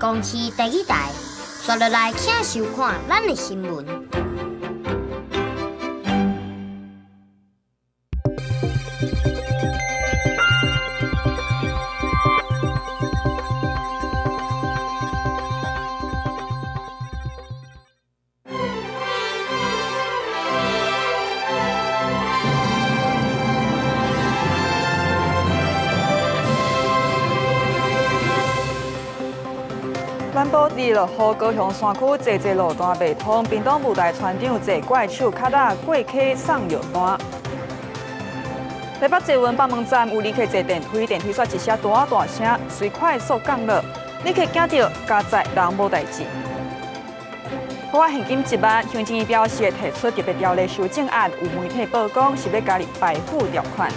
公視台語台，刷落來請收看咱的新聞。南部佇落雨，高雄山區濟濟路段袂通，屏東霧台村長坐怪手較早過溪送藥單。台北捷運北門站有旅客坐電梯，電梯煞一聲大大聲，隨快速降落，旅客驚著加載人無代誌。付現金1萬，行政院表示會提出特別條例修正案，有媒體報講是欲加入排富條款。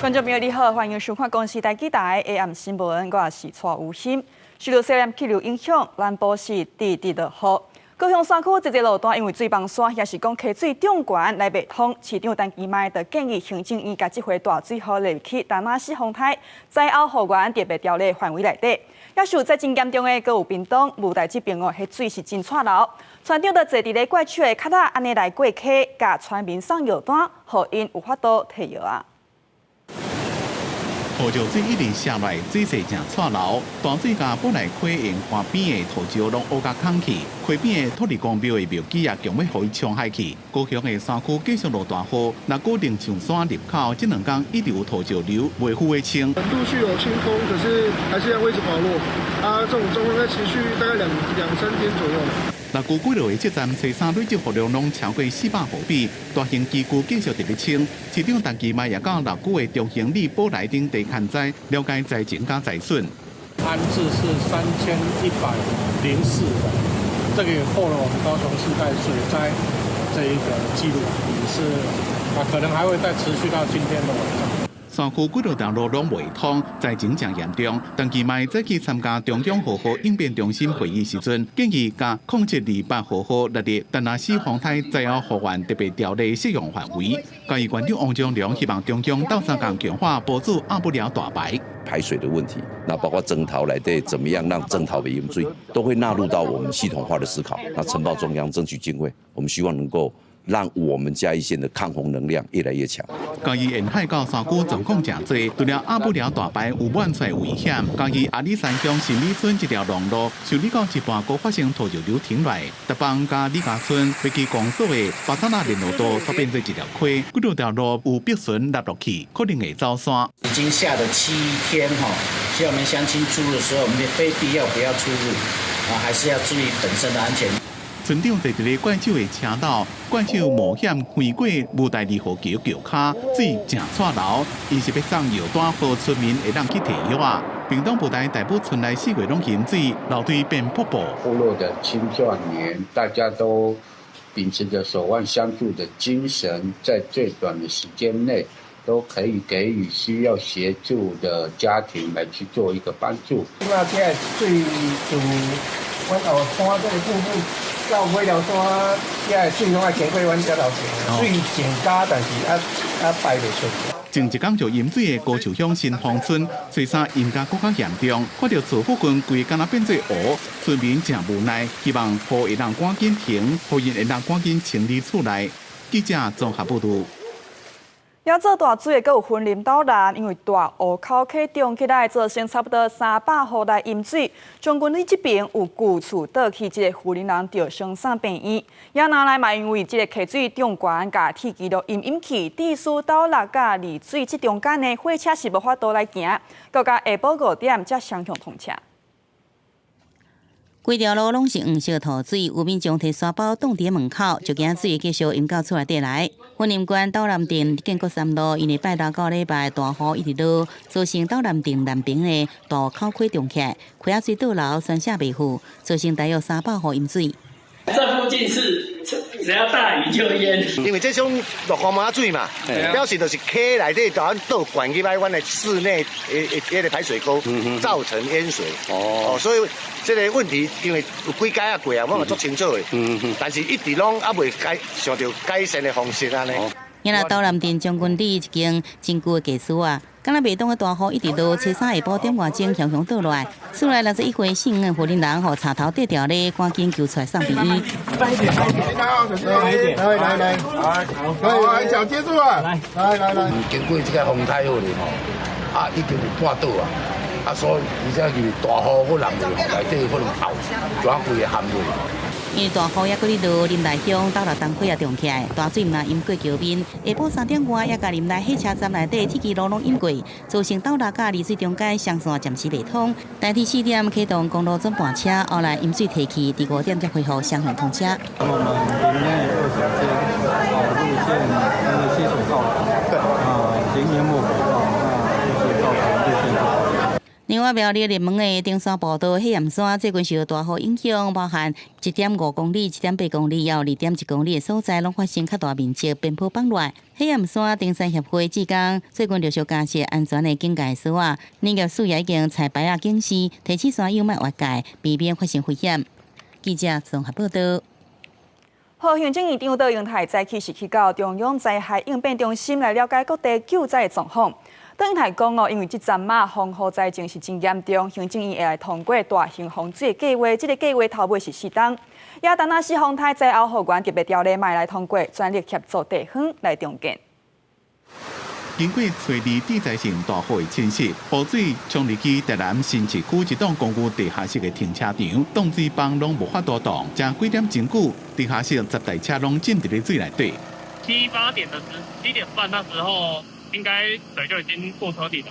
觀眾朋友你好，歡迎收看公視台語台 AM 新聞，我是蔡有心。受到西南氣流影響，南部是直直落雨。高雄山區濟濟路段因為水崩山，也是講溪水漲懸來袂通。市長陳其邁就建議行政院共這回大水禍列入去達那西風颱災後復原特別條例範圍內底。也受災真嚴重的，閣有屏東霧台這邊哦，彼水是真掣流。村長就坐佇咧怪手的較早按呢來過溪，共村民送藥單，予𪜶有法度提藥啊。土石水一直下來，水勢誠掣流，大水共本來溪沿岸邊的土石攏烏共空去，溪邊的土地公廟的廟基也強欲予伊沖海去。高雄的山區繼續落大雨，若閣靈樹山入口，這兩工一直有土石流，袂赴的清。陸續有清空，可是還是會一直滑落。啊，這種狀況在持續大概兩三天左右。六區幾落的這站初三累積雨量攏超過400毫米，大型機具繼續佇咧清。市長陳其邁也到六區的中興里、寶來等地勘災，了解災情佮災損。安置是3104人，這個也破了我們高雄市在水災這一個紀錄，也是啊，可能還會再持續到今天的晚上。山區幾落條路攏袂通，災情誠嚴重。陳其邁早起參加中央雨後應變中心會議時陣，建議共0728雨後列入達那西風颱災後復原特別條例適用範圍。嘉義縣長王章龍希望中央鬥相共強化補助鴨不寮大排排水的問題，那包括征桃來對，怎麼樣讓征桃袂淹水，都會納入到我們系統化的思考。那呈報中央爭取經費，我們希望能夠讓我們嘉義縣的抗洪能量越來越強。嘉義沿海到山區狀況誠濟，除了鴨不寮大排有滿出危險，嘉義阿里山鄉新里村這條農路，修理到一半，閣發生土石流停來。達邦佮李家村飛機公所的巴沙那聯絡道，煞變做一條溪，幾落條路有逼損落落去，可能會走山。已經下了7天哈，希望我們鄉親出入的時候，我們非必要不要出入，啊，還是要注意本身的安全。村長坐佇咧怪手的車頭，怪手冒險橫過霧台二號橋橋跤，水誠掣流，伊是欲送藥單，予村民會當去提藥啊。屏東霧台大埔村內四月攏淹水，樓梯變瀑布。部落的青壯年，大家都秉持著守望相助的精神，在最短的時間內，都可以給予需要協助的家庭來去做一個幫助。這擺這个水自阮後山這个瀑布到尾寮山，這个水攏愛經過阮遮頭前，水增加，但是排袂出。前一工就淹水的高樹鄉新豐村，水沙淹甲閣較嚴重，看著厝附近規敢若變做湖，村民誠無奈，希望雨會當趕緊停，予𪜶會當趕緊清理厝內。記者綜合報導。也做大水的，閣有雲林斗南，因為大湖口溪漲起來，造成差不多300戶來淹水。將軍里這邊有舊厝倒去，這个婦人人著傷送病院。也拿來嘛，因為這个溪水漲懸，共鐵支路淹淹去，致使斗六佮麗水這中間的火車是無法度來行，到下晡5點才雙向通車。規條路攏是黃色塗水，有民眾提沙包擋佇門口，就驚水會繼續淹到厝內底來。雲林縣斗南鎮建國三路，因為拜六到禮拜大雨一直落，造成斗南鎮南邊的大湖口溪漲起來，溪仔水倒流，宣洩袂赴，造成大約300戶淹水。這附近是只要大雨就淹，因為這種落雨馬水嘛，表示就是溪內底就倒灌入來阮的室內的彼个排水溝，造成淹水。哦，所以這個問題因為有幾改仔過啊，我嘛足清楚的。但是一直攏猶未解想著改善的方式按呢。因為斗南鎮將軍里一間真舊的家私啊，敢若袂擋的大雨一直落，初三下晡點外鐘雄雄倒落來，厝內61歲姓黃的婦人人，予柴頭綴牢咧，趕緊救出來送病院。來來來來，來腳接住啊！來來來，經過這個風太好咧吼，啊已經有半倒啊，啊所以而且就是大雨閣落落，內底可能泡，全規个陷落。因為大雨猶閣咧落，林內鄉斗六東溪也漲起來，大水毋但淹過橋面，下晡3點外也共林內火車站內底鐵支路攏淹過，造成斗六佮麗水中間雙線暫時袂通。代替4點啟動公路轉盤車，後來淹水退去，佇5點才恢復雙向通車。我們林內20間路線那個溪水到達，對啊，已經淹沒軌道，那就是造成路線不通。另外，苗栗熱門的登山步道火焰山最近受大雨影響，包含1.5公里、1.8公里，還有2.1公里的所在，攏發生較大面積邊坡崩落。火焰山登山協會志工最近陸續加設安全的警戒索仔，林業署也已經採牌仔警示，提醒山友莫越界，避免發生危險。記者綜合報道。好，行政院長卓榮泰早起是去到中央災害應變中心來了解各地救災的狀況。卓榮泰講哦，因為這陣仔風雨災情是真嚴重，行政院會來通過大型防水計劃，這個計劃頭尾是4冬。也達納斯風颱災後復原特別條例嘛來通過，全力協助地方來重建。經過初二地災性大雨的侵襲，雨水沖入去台南新市區一棟公寓地下室的停車場，擋水枋攏無法度擋，才幾點鐘久，地下室10台車攏浸佇咧水內底。七八點的時，7點半那時候，應該水就已經過車底了，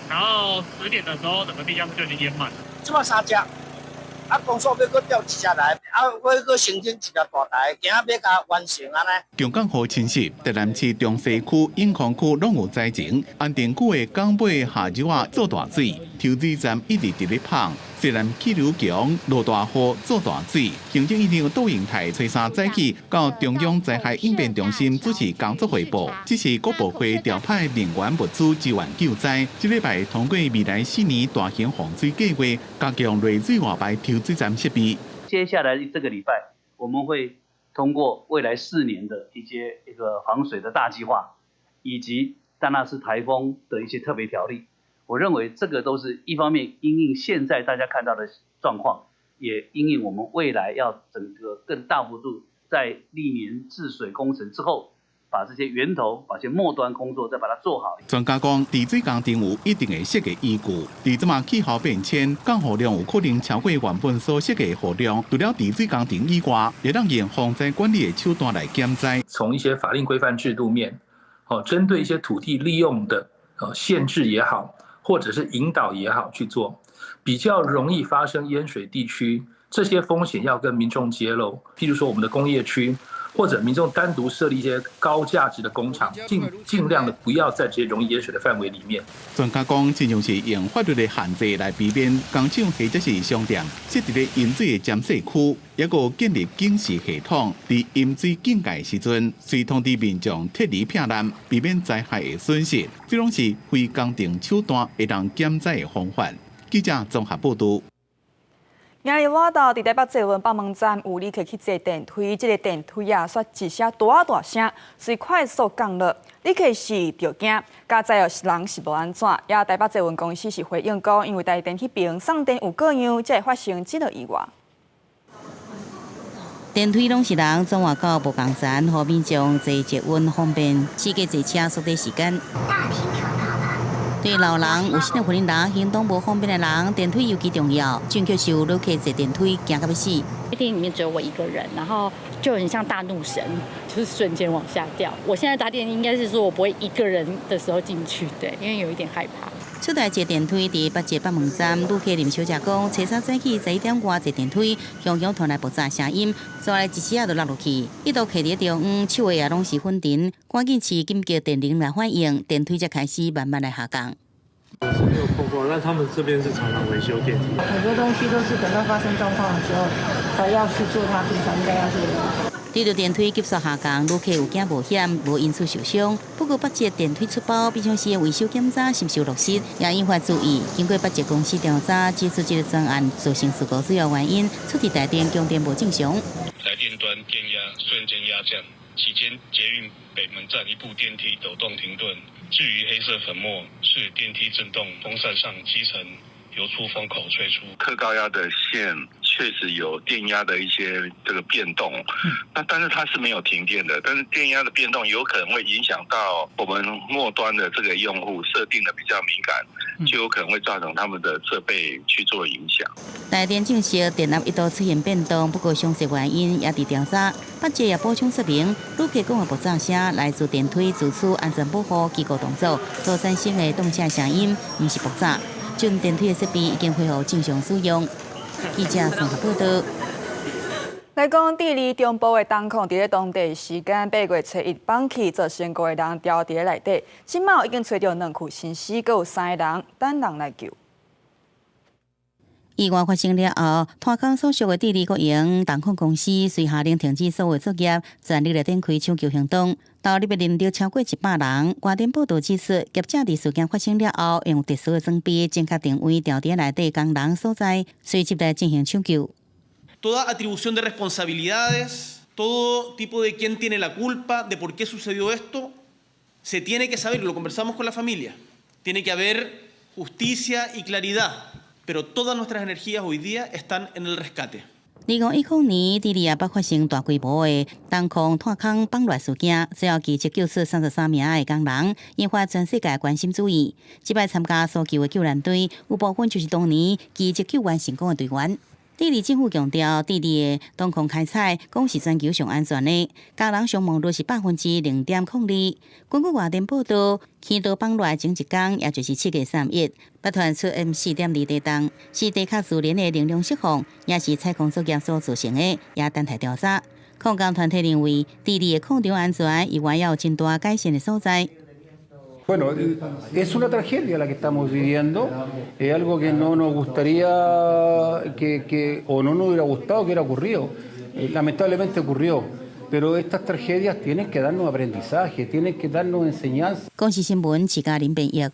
然後10點的時候，整個地下室就已經淹滿。這馬三隻，啊，公所欲閣調一隻來，啊，欲閣申請一隻大台，今仔欲共完成按呢。強降雨侵襲，台南市中西區、永康區攏有災情，安定區的港尾下晝仔做大水，抽水站一直佇咧噴。西南氣流強，落大雨做大水。行政院長卓榮泰初三早起到中央災害應變中心主持工作匯報，這是國部會調派人員物資支援救災。這禮拜通過未來4年大型防水計劃，加強濾水外排抽水站設備。接下來這個禮拜，我們會通過未來4年的一些一個防水的大計劃，以及達納斯颱風的一些特別條例。我認為這個都是一方面因應現在大家看到的狀況，也因應我們未來要整個更大幅度在歷年治水工程之後，把這些源頭、把這些末端工作再把它做好。專家講，治水工程有一定的設計依據。佇這馬氣候變遷，降雨量有可能超過原本所設計的雨量。除了治水工程以外，會當用防災管理的手段來減災。從一些法令規範制度面，哦，針對一些土地利用的限制也好，或者是引導也好去做，比較容易發生淹水地區，這些風險要跟民眾揭露。譬如說我們的工業區，或者民眾單獨設立一些高價值的工廠，盡量的不要在這些容易淹水的範圍裡面。專家講，親像是用法律的限制來避免工廠或者是商店設佇咧淹水的尖勢區，抑閣建立警示系統，佇淹水警戒時陣，隨通知民眾撤離避難，避免災害的損失。這攏是非工程手段會當減災的方法。記者綜合報導。今日倚晝佇台北捷運北門站有旅客去坐電梯，這個電梯啊，煞一聲大大聲，隨快速降落，旅客是著驚，佳哉哦人是無按怎。也台北捷運公司是回應講，因為台電彼爿送電有過量，才會發生這個意外。電梯攏是人，總換到無仝層，予民眾坐捷運方便，四界坐車縮短時間。對老人、有身體困難、行動無方便的人，電梯尤其重要。正確是有旅客坐電梯驚到欲死。電梯裡面只有我一個人，然後就很像大怒神，就是瞬間往下掉。我現在搭電梯應該是說我不會一個人的時候進去，對，因為有一點害怕。出台坐電梯佇北捷北門站，旅客林小姐講，初三早起11點外坐電梯，雄雄傳來爆炸聲音，煞來一時仔就落落去，一度徛佇中央，手的也攏是粉塵，趕緊飼緊急電鈴來反應，電梯才開始慢慢來下降。我是沒有碰過，但他們這邊是常常維修電梯。很多東西都是等到發生狀況的時候，才要去做它平常應該要做的。對著電梯急速下降，旅客有驚無險，無因此受傷。不過北捷電梯出包，平常時的維修檢查是毋是有落實，也引發注意。經過北捷公司調查，指出這個專案造成事故主要原因，出佇台電供電無正常。台電端電壓瞬間壓降，期間捷運北門站一部電梯抖動停頓。至於黑色粉末，是電梯震動風扇上積層由出風口吹出。特高壓的線確實有電壓的一些這個變動，那但是它是沒有停電的，但是電壓的變動有可能會影響到我們末端的這個用戶設定的比較敏感，就有可能會造成他們的設備去做影響。台電證實電壓一度出現變動，不過詳細原因也佇調查。北捷也補充說明，旅客講的爆炸聲來自電梯自主安全保護機構動作所產生的動車聲音，毋是爆炸。準電梯的設備已經恢復正常使用。記者綜合報道。來講，智利中部的銅礦，佇咧當地時間8月初一崩去，造成五個人牢佇咧內底。這馬已經揣著兩具身屍，閣有三個人等人來救。意外發生了後，炭礦所屬的智利國營銅礦公司隨下令停止所有作業，全力來展開搶救行動。投入的人力超過100人。外電報道指出，業者佇事件發生了後，用特殊的裝備精確定位牢佇內底工人所在，隨即來進行搶救。 Toda atribución de responsabilidades, todo tipo de quién tiene la culpa, de por qué sucedió esto, se tiene que saber, lo conversamos con la familia. Tiene que haber justicia y claridad, pero todas nuestras energías hoy día están en el rescate. 2010年，智利也捌發生大規模的銅礦炭坑崩落事件，最後奇蹟救出33名的工人，引發全世界關心注意。這擺參加搜救的救援隊，有部分就是當年奇蹟救援成功的隊員。智利政府強調，智利的銅礦開採講是全球上安全的，工人傷亡率是0.02%。根據外電報道，坑道崩落前一工，也就是7月31，捌傳出 M4.2地動，是地殼自然的能量釋放，也是採礦作業所造成的，也等待調查。礦工團體認為，智利的礦場安全猶原有真大改善的所在。 Bueno, es una tragedia la que estamos viviendo, es algo que no nos gustaría que o no nos hubiera gustado que hubiera ocurrido. Lamentablemente ocurrió, pero estas tragedias tienen que darnos aprendizaje, tienen que darnos enseñanza. 公視新聞，徐嘉玲編譯。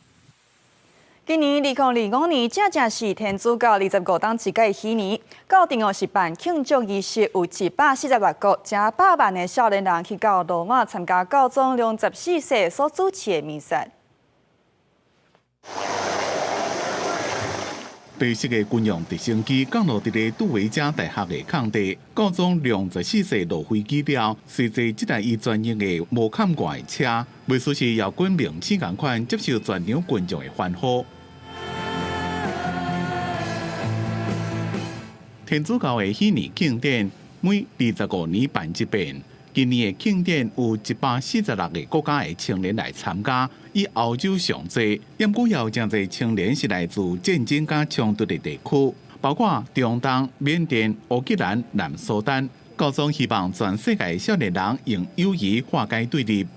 今年2025年正正是天主教25冬一屆禧年，教廷哦是辦慶祝儀式，有146國成百萬的少年人去到羅馬參加教宗良十四世所主持的彌撒。白色的軍用直升機降落佇咧杜維加大學的空地，教宗良十四世落飛機了，隨坐這台伊專用的無崁蓋的車，袂輸是搖滾明星仝款，接受全場觀眾的歡呼。天主教的禧年慶典每25年辦一遍，今年的慶典有146個國家的青年來參加，以歐洲上濟，毋過也有誠濟青年是來自戰爭佮衝突的地區，包括中東、緬甸、烏克蘭、南蘇丹。教宗希望全世界少年人用友誼化解對立。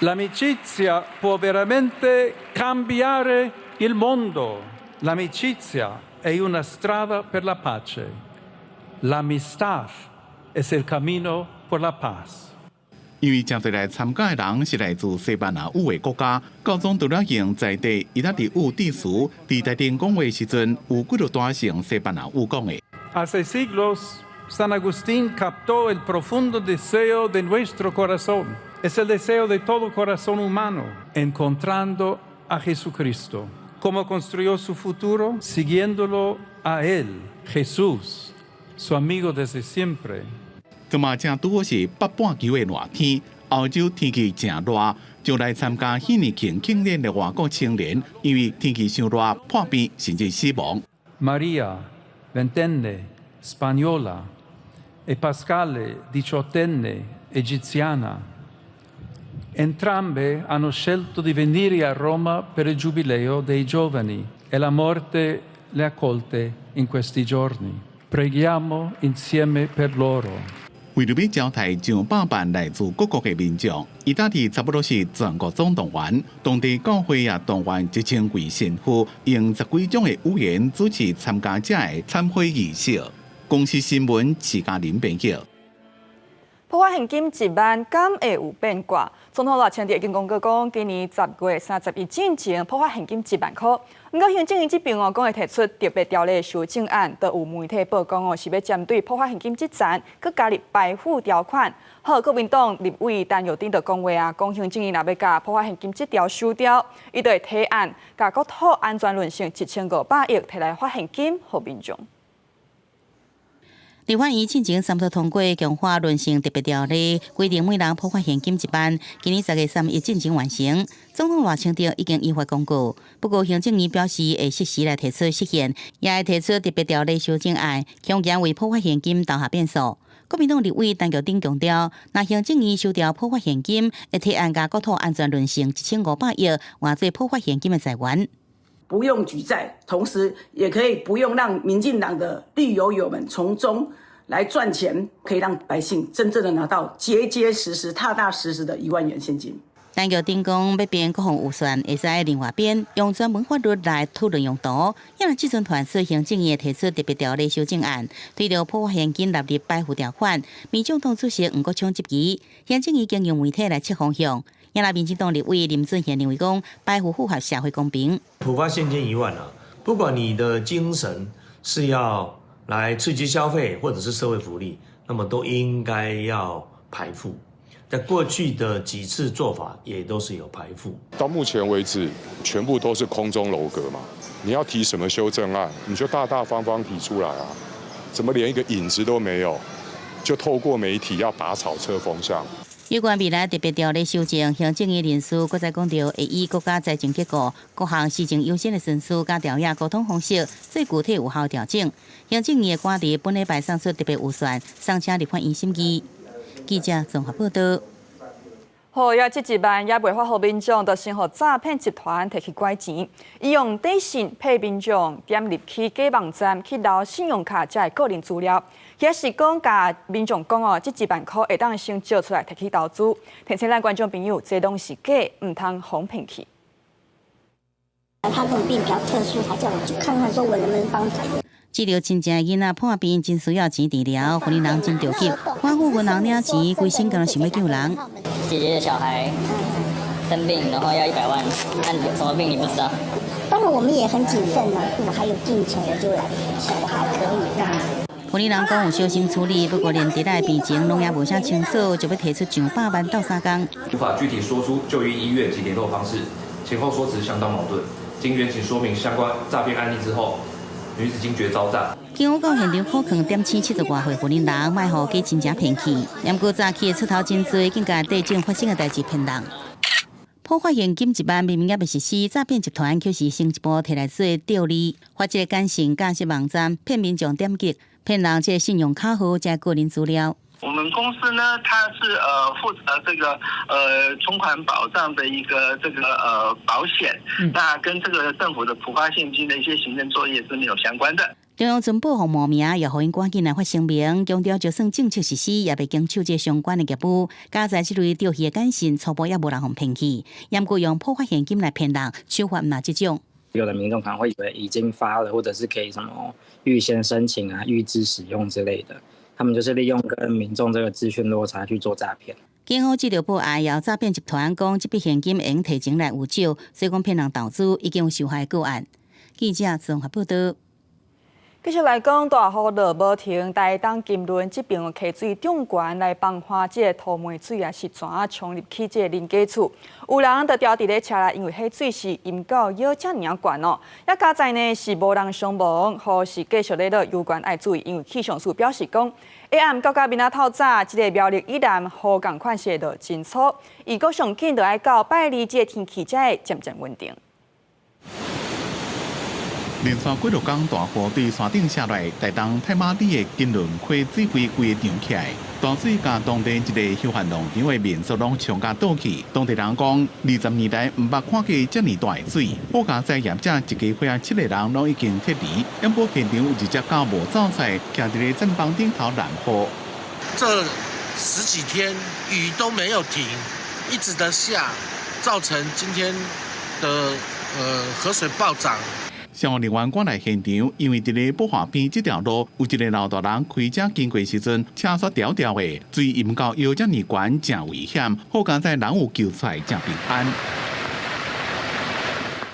L'amicizia può veramente cambiare il mondo. L'amicizia è una strada per la pace. L'amistad es el camino por la paz. 因為誠濟來參加的人是來自西班牙語的國家，教宗除了用在地意大利語致辭，佇台頂講話時陣，有幾落段是用西班牙語講的。 Hace siglos, San Agustín captó el profundo deseo de nuestro corazón. Es el deseo de todo corazón humano, encontrando a Jesucristo. ¿Cómo construyó su futuro? Siguiéndolo a él, Jesús, su amigo desde siempre. 這馬正拄好是北半球的熱天，歐洲天氣誠熱，就來參加禧年慶慶典的外國青年，因為天氣傷熱，破病甚至死亡。 María, ventenne, spagnola, e Pascale, diciottenne, egiziana. Entrambe hanno scelto di venire a Roma per il giubileo dei giovani e la morte le ha colte in questi giorni. Preghiamo insieme per loro. 為著欲招待上百萬來自各國的民眾，意大利差不多是全國總動員，當地教會也動員1000位神父，用十幾種的語言主持參加者的懺悔儀式。公視新聞，徐嘉玲編譯。普發現金一萬，敢會有變卦？總統賴清德已經公告講，今年10月31進前普發現金一萬箍。毋過行政院這邊哦，講會提出特別條例修正案，都有媒體報講哦，是欲針對普發現金這層，閣加入排富條款。好，國民黨立委陳玉珍就講話啊，講行政院若欲共普發現金這條修掉，伊就會提案，共國土安全論成1500億提來發現金予民眾。立法院進前三讀通過強化崙峋特別條例，規定每人普發現金1萬。今年10月31進前完成。總統賴清德已經依法公告，不過行政院表示會適時來提出釋憲，也會提出特別條例修正案，恐驚為普發現金投下變數。國民黨立委陳菊珍強調，若行政院修掉普發現金，會提案共國土安全崙峋1500億，換做普發現金的財源。不用舉債，同時也可以不用讓民進黨的綠油油們從中來賺錢，可以讓百姓真正的拿到結結實實、踏踏實實的1萬元現金。陳菊珍講，欲編國防預算，會使另外編，用專門法律來討論用途。因為諮詢團說行政院提出特別條例修正案，推動普發現金納入排富條款。民眾黨主席黃國昌質疑，行政院經由媒體來切方向。也那民進黨立委林俊賢認為講，排富符合社會公平。普發現金1萬啊，不管你的精神是要來刺激消費，或者是社會福利，那麼都應該要排富。在過去的幾次做法也都是有排富。到目前為止，全部都是空中樓閣嘛。你要提什麼修正案，你就大大方方提出來啊。怎麼連一個影子都沒有，就透過媒體要拔草測風向？有關未來特別條例修正，行政院人事閣再講著，會依國家財政結構、各項施政優先的順序，佮調整溝通方式，做具體有效調整。行政院會趕佇本禮拜送出特別預算，送請立法院審議。記者綜合報道。好，也這一萬也袂發予民眾，就先予詐騙集團提去拐錢，伊用短信騙民眾點入去假網站去留信用卡遮的個人資料，抑是講共民眾講哦，這一萬箍會當先借出來提去投資。提醒咱觀眾朋友，這攏是假，毋通予騙去。他這種病比較特殊，還叫我去看看，說我能不能幫他。治療親情的囡仔破病，真需要錢治療，雲林人真著急，反覆銀行領錢，規身敢若想欲救人。姐姐的小孩生病，然後要100萬，那有什麼病你不知道？當然我們也很謹慎啦，我還有定存，我就來錢，我還可以這樣子。雲林人講有小心處理，不過連佇咧病情攏猶無啥清楚，就欲提出上百萬鬥相共。無法具體說出就醫醫院及聯絡方式，前後說辭相當矛盾。經員警說明相關詐騙案例之後，女子驚覺遭詐。警方到現場苦勸點醒70外歲雲林人，莫予假親情騙去。毋過詐欺的出頭真濟，更共地震發生的代誌騙人。普發現金一萬明明猶未實施，詐騙集團卻是先一步提來做釣餌，發這個簡訊架設網站，騙民眾點擊，騙人這個信用卡號遮個人資料。我們公司呢，它是負責這個存款保障的一個這個保險，那跟這個政府的普發現金的一些行政作業是沒有相關的。中央存保予冒名，也予𪜶趕緊來發聲明，強調就算政策實施，也袂經手這相關的業務。佳哉這類釣魚的簡訊，初步也無人予騙去。毋過用普發現金來騙人，手法毋若這種。有的民眾可能會以為已經發了，或者是可以什麼預先申請啊、預支使用之類的。他們就是利用跟民眾這個資訊落差去做詐騙。警方接到報案，由詐騙集團講這筆現金會用提前來預繳，所以講騙人投資已經有受害個案。記者綜合報道。繼續來講，大雨落無停，台東金崙這邊溪水漲懸來崩岸，這个土門水啊是怎沖入去這个人家厝？有人就牢佇咧車內，因為彼水是淹到腰遮爾仔懸哦。也佳哉呢是無人傷亡，雨是繼續咧落，有關愛注意，因為氣象署表示講，下暗到佮明仔透早，這个苗栗以南雨仝款是會落真粗，預估上緊就愛到拜二，這个天氣才會漸漸穩定。連續幾落工大雨對山頂下來，台東太馬里的金崙溪水位規个漲起來，大水共當地一个休閒農場的民宿攏沖甲倒去。當地人講，20年來毋捌看過遮爾大的水。好佳哉業者一家伙仔七个人攏已經撤離，毋過現場有一隻狗無走出來，徛佇咧帳篷頂頭攔雨。這十幾天雨都沒有停，一直的下，造成今天的河水暴漲。消防人員趕來現場，因為佇咧寶華邊這條路有一个老大人開車經過時陣，車煞牢牢的，水淹到腰遮爾懸，誠危險。好佳哉人有救出來，誠平安。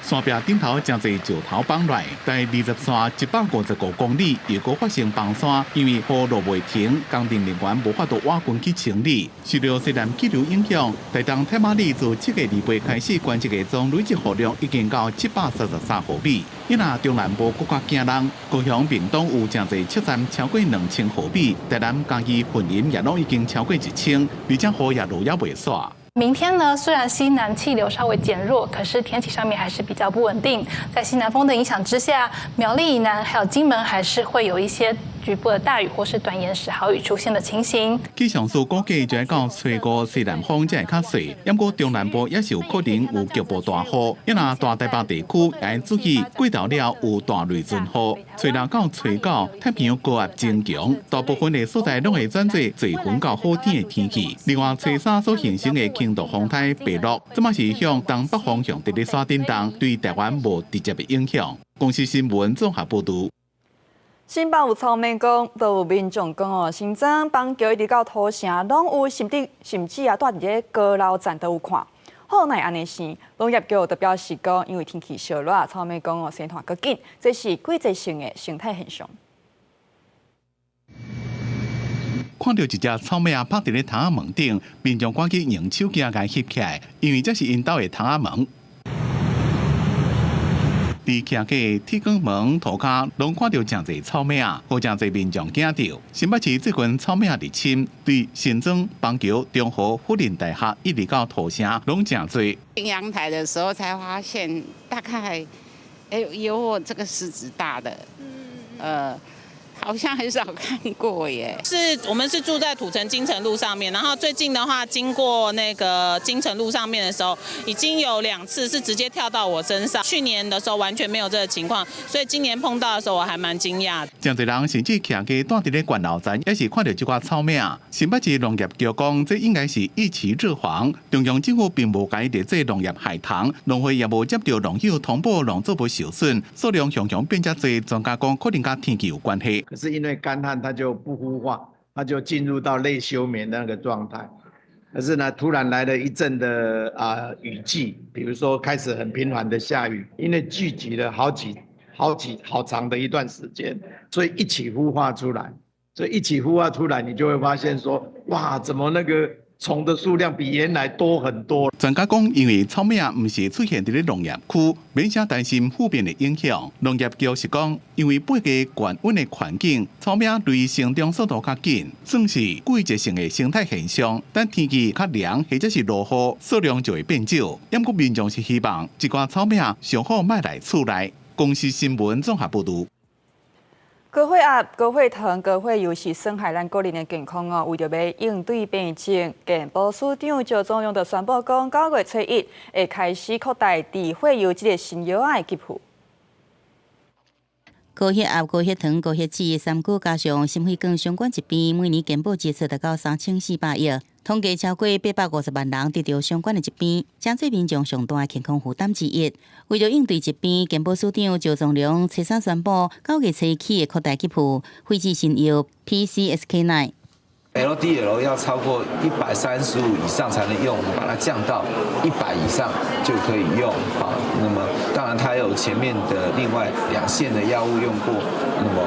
山壁頂頭誠濟石頭崩落來，第20線155公里又閣發生崩山，因為雨落袂停，工程人員無法度挖掘去清理。受著西南氣流影響，台東太麻里自7月28開始觀測的總累積雨量已經到733毫米。伊若中南部閣較驚人，高雄屏東有誠濟測站超過2000毫米，台南嘉義雲林也攏已經超過1000，而且雨也落猶袂煞。明天呢，雖然西南氣流稍微減弱，可是天氣上面還是比較不穩定。在西南風的影響之下，苗栗以南還有金門還是會有一些局部的大雨或是短延時豪雨出現的情形。氣象署估計就愛到初五西南風才會較細，毋過中南部也是有可能有局部大雨。伊若大台北地區也愛注意過晝了有大雷陣雨。初六到初九，太平洋高壓增強，大部分的所在攏會轉做濟雲到好天的天氣。另外，初三所形成的輕度風颱白鹿，這馬是向東北方向佇咧煞振動，對台灣無直接的影響。公視新聞綜合報導。新北有草莓講，都有民眾講哦，新莊板橋一直到土城，攏有，甚至啊，蹛佇咧高樓層都有看。好，哪會按呢生？農業局就表示講，因為天氣燒熱，草莓講哦，生湠閣緊，這是季節性的生態現象。看著一隻草莓仔趴佇咧窗仔門頂，民眾趕緊用手機共翕起來，因為這是𪜶兜的窗仔門。佇徛家鐵捲門塗跤，攏看著誠濟草莓仔，予誠濟民眾驚著。新北市最近草莓仔入侵，對新莊、板橋、中和、輔仁大學一直到土城，攏誠濟。進陽台的時候才發現，大概有我這個食指大的，好像很少看過耶。是我們是住在土城金城路上面，然後最近的話，經過那個金城路上面的時候，已經有2次是直接跳到我身上。去年的時候完全沒有這個情況，所以今年碰到的時候我還蠻驚訝。誠濟人甚至徛家蹛佇咧懸樓層，也是看著這寡草莓仔。新北市農業局講，這應該是一期熱防，中央政府並無共伊列做農業害蟲，農會也無接著農友通報農作物受損，數量雄雄變遮濟，專家講可能佮天氣有關係。可是因為乾旱，它就不孵化，它就進入到類休眠的那個狀態。可是呢，突然來了一陣的雨季，比如說開始很頻繁的下雨，因為聚集了好幾好幾好長的一段時間，所以一起孵化出來。所以一起孵化出來，你就會發現說，哇，怎麼那個蟲的數量比原來多很多。專家講，因為草莓仔毋是出現佇咧農業區，免啥擔心負面的影響。農業局是講，因為八月懸溫的環境，草莓仔類成長速度較緊，算是季節性的生態現象。等天氣較涼或者是落雨，數量就會變少。毋過民眾是希望這寡草莓仔上好莫來厝內。公視新聞綜合報導。高血壓、高血糖、高血油是損害咱個人的健康哦。為著欲應對病症，健保署長趙宗龍就宣布講，9月初1會開始擴大低血油這个新藥仔的給付。高血壓、高血糖、高血脂三高加上心血管相關疾病，每年健保支出達到3400億，統計超過850萬人得著相關的疾病，誠濟民眾上大的健康負擔之一。為著應對疾病，健保署長趙宗龍初三宣布，9月初1起會擴大給付血脂新藥 PCSK9。 LDL 要超過135以上才能用，我們把它降到100以上就可以用。好，那麼當然它有前面的另外兩線的藥物用過，那麼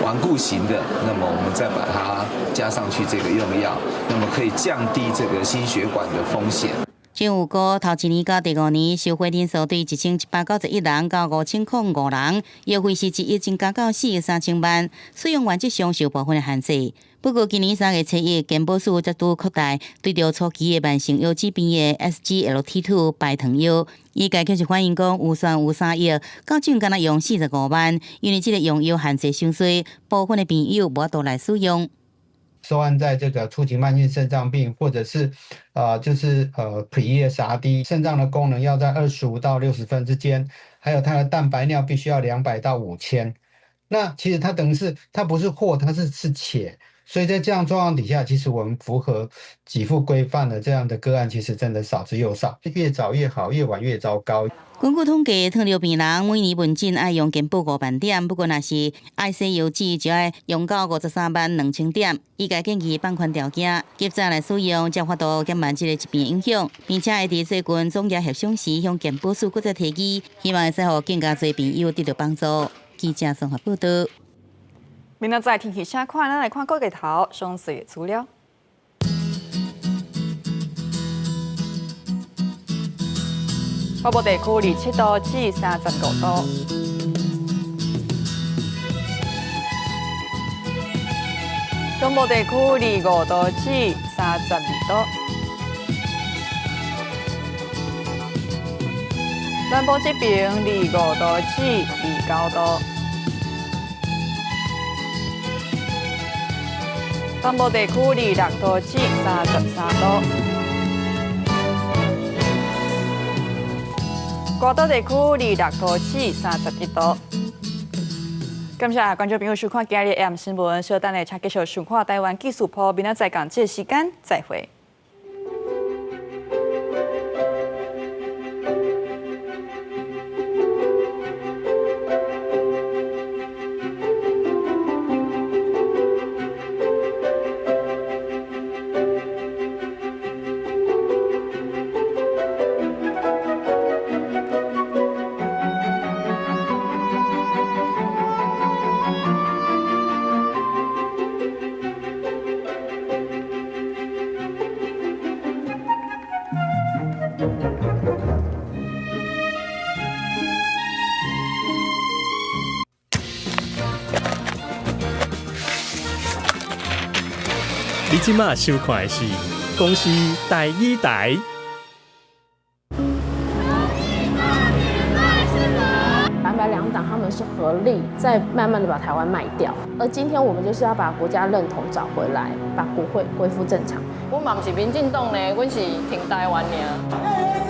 頑固型的，那麼我們再把它加上去這個用藥，那麼可以降低這個心血管的風險。政府估頭一年到第五年，受惠人數對1191人到5005人，藥費是1億增加到4億3000萬，使用原則上受部分的限制。不過今年3月初1，健保署再度擴大對著初期的慢性腰子病的 SGLT2 排糖藥，醫界卻是反映講預算有3億，到這敢若用45萬，因為這个用藥限制傷濟，部分的病友無法度來使用。收案在這個初期慢性腎臟病，或者是，就是pre-ESRD 腎臟的功能要在25到60分之間，還有它的蛋白尿必須要200到5000。那其實它等於是它不是或，它是且。所以在這樣狀況底下，其實我們符合給付規範的這樣的個案，其實真的少之又少，越早越好，越晚越糟糕。根據統計，糖尿病人每年門診愛用健保5萬點，不過若是愛洗腰子，就愛用到53萬2千點。醫界建議放寬條件，及早來使用，才有法度減慢這個疾病影響，並且會佇最近總額協商時向健保署閣再提議，希望會使予更加濟病友得到幫助。記者綜合報道。明仔載天氣啥款？咱來看各個頭詳細資料。北部地區27度至35度，中部地區25度至32度，南部這邊25度至29度，東部地區26度至33度。外島地區26度至31度。感謝觀眾朋友收看今日 AM 新聞，稍等下請繼續收看台灣技術鋪，明仔載仝這個時間再會。你這馬收看的是公視台語台。藍白兩黨他們是合力在慢慢的把台灣賣掉，而今天我們就是要把國家認同找回來，把國會恢復正常。阮嘛毋是民進黨呢，阮是挺台灣爾。